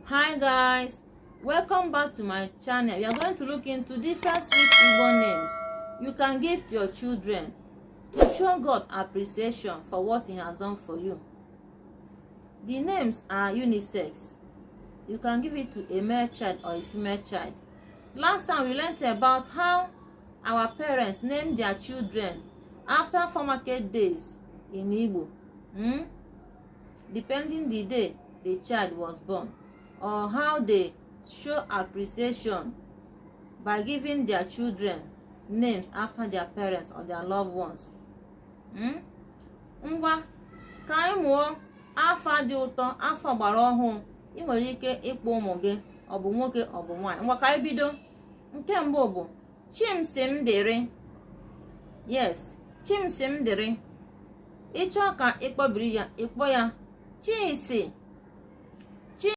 Hi guys, welcome back to my channel. We are going to look into different sweet Igbo names you can give to your children to show God appreciation for what he has done for you. The names are unisex. You can give it to a male child or a female child. Last time we learned about how our parents named their children after four market days in Igbo, Depending the day the child was born, or how they show appreciation by giving their children names after their parents or their loved ones. Ngwa, ka anyị mụọ afa dị ụtọ, afa ọgbara ọhụụ ị nwere ike ịkpọ ụmụ gị, ọ bụ nwoke, ọ bụ nwaanyị. Ngwa, ka anyị bido. Nke mbụ bụ Chimsimdịrị. Yes, Chimsimdịrị. Ịchọọ ka ịkpọbiri ya, ịkpọ ya Chisi.